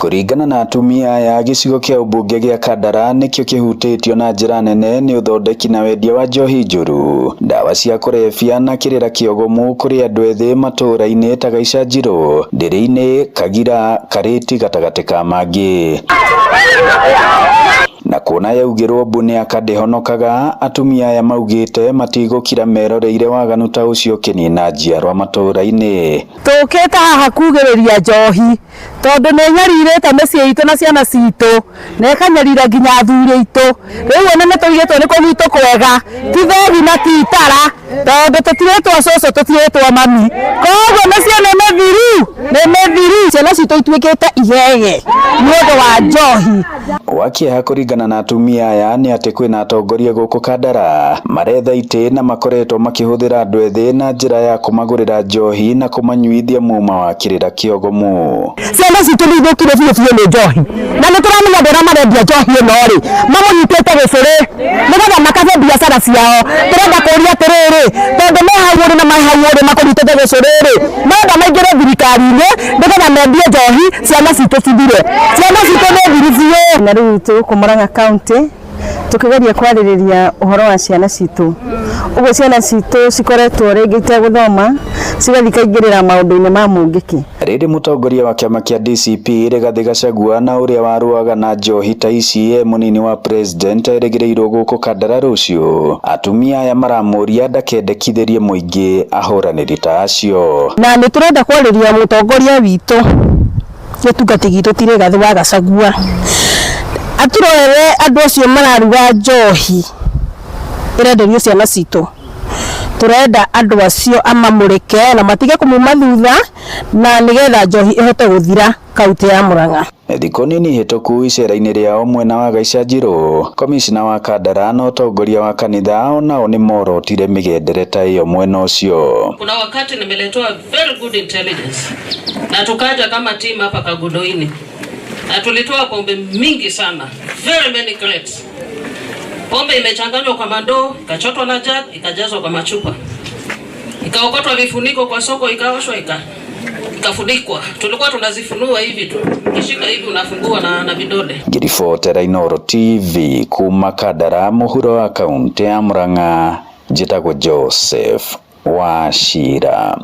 Kũringana na atumia aya, gĩcigo kĩa ũmbunge gĩa Kandara nĩkĩo kĩhutĩtio na njĩra nene nĩ ũthondeki na wendia wa njohi njũru, ndawa cia kũrebia na kĩrĩra kĩogomu kũrĩ andũ ethĩ matũũra-inĩ ta Gaicanjirũ, Ndĩrĩ-inĩ, Kagira, Karĩti gatagatĩ ka mangĩ. Na kuona yaugĩrwo mbu nĩ aka ndĩhonokaga, atumia aya maugĩte matigũkira meroreire waganu ta ũcio ũkĩnina njiarwa matũũra-inĩ. Tũkĩte haha kugĩrĩria njohi tondũ nĩ nyarirĩte mĩciĩ itũ na ciana citũ na ĩkanyarira nginya athuri aitũ. Rĩu ona nĩ tũigĩtwo nĩ kũnyitwo kwega, ti thegi na ti itara, tondũ tũtirĩtwo cũcũ, tũtirĩtwo mami, koguo mĩciĩ nĩ mĩthiru, nĩ mĩthiru. Ciana citũ ituĩkĩte igege nĩ ũndũ wa njohi. Wa kĩeha kũringana na atumia aya nĩ atĩ kwĩna atongoria gũkũ Kandara maretha itĩ na makoretwo makĩhũthĩra andũ ethĩ na njĩra ya kũmagũrĩra njohi na kũmanyuithia muma wa kĩrĩra kĩogomu. Ciana citũ nĩ ithũkire biũ biũ nĩ njohi, na nĩ tũramenya andũ arĩa marendia njohi ĩno rĩ, mamũnyitĩte gĩcũrĩ nĩgetha makabe biacara ciao. Tũrenda kũria atĩrĩrĩ, tondũ me hau ũrĩ na me hau ũrĩ makũnyitĩte gĩcũrĩ rĩ, marenda maingĩre thirikari-inĩ nĩgetha mendie njohi, ciana citũ cithire. Ciana citũ nĩ thiru biũ. Na rĩu twĩ gũkũ Murang'a County tũkĩgeria kwarĩrĩria ũhoro wa ciana citũ. Ũguo ciana citũ cikoretwo rĩngĩ itegũthoma, cigathiĩ ikaingĩrĩra maũndũ-inĩ ma mũngĩkĩ. Rĩrĩ mũtongoria wa kĩama kĩa DCP Rigathĩ Gachagua na ũrĩa warũaga na njohi ta ici e mũnini wa president erĩgĩrĩirwo gũkũ Kandara rũciũ, atumia aya maramũria ndakendekithĩrie mũingĩ ahũranĩri ta acio. Na nĩ tũrenda kwarĩria mũtongoria witũ, gĩtungati gitũ ti Rigathĩ wa Gachagua, atũrorere andũ acio mararuga njohi ĩrenderio ciana citũ. Tũrenda andũ acio amamũrĩke na matige kũmuma thutha, na nĩgetha njohi ĩhote gũthira kaunti ya Murang'a. Thikũ nini hĩtũku icera-inĩ rĩao mwena wa Gaicanjirũ, komicina wa Kandara na ũtongoria wa kanitha onao nĩmorotire mĩgendere ta ĩyo mwena ũcio. Kuna wakati nimeletewa very good intelligence na tukaja kama team hapa Kagudoini na tulitoa pombe mingi sana, very many crates. Pombe imechanganywa kwa mandoo, ikachotwa na jug, ikajazwa kwa machupa, ikaokotwa vifuniko kwa soko, ikaoshwa, ikafunikwa. Tulikuwa tunazifunua hivi tu, ukishika hivi unafungua na vidole. Ngĩribotera Inooro TV kuma Kandara mũhuro wa kaunti ya Murang'a, njĩtagwo Joseph Wachira.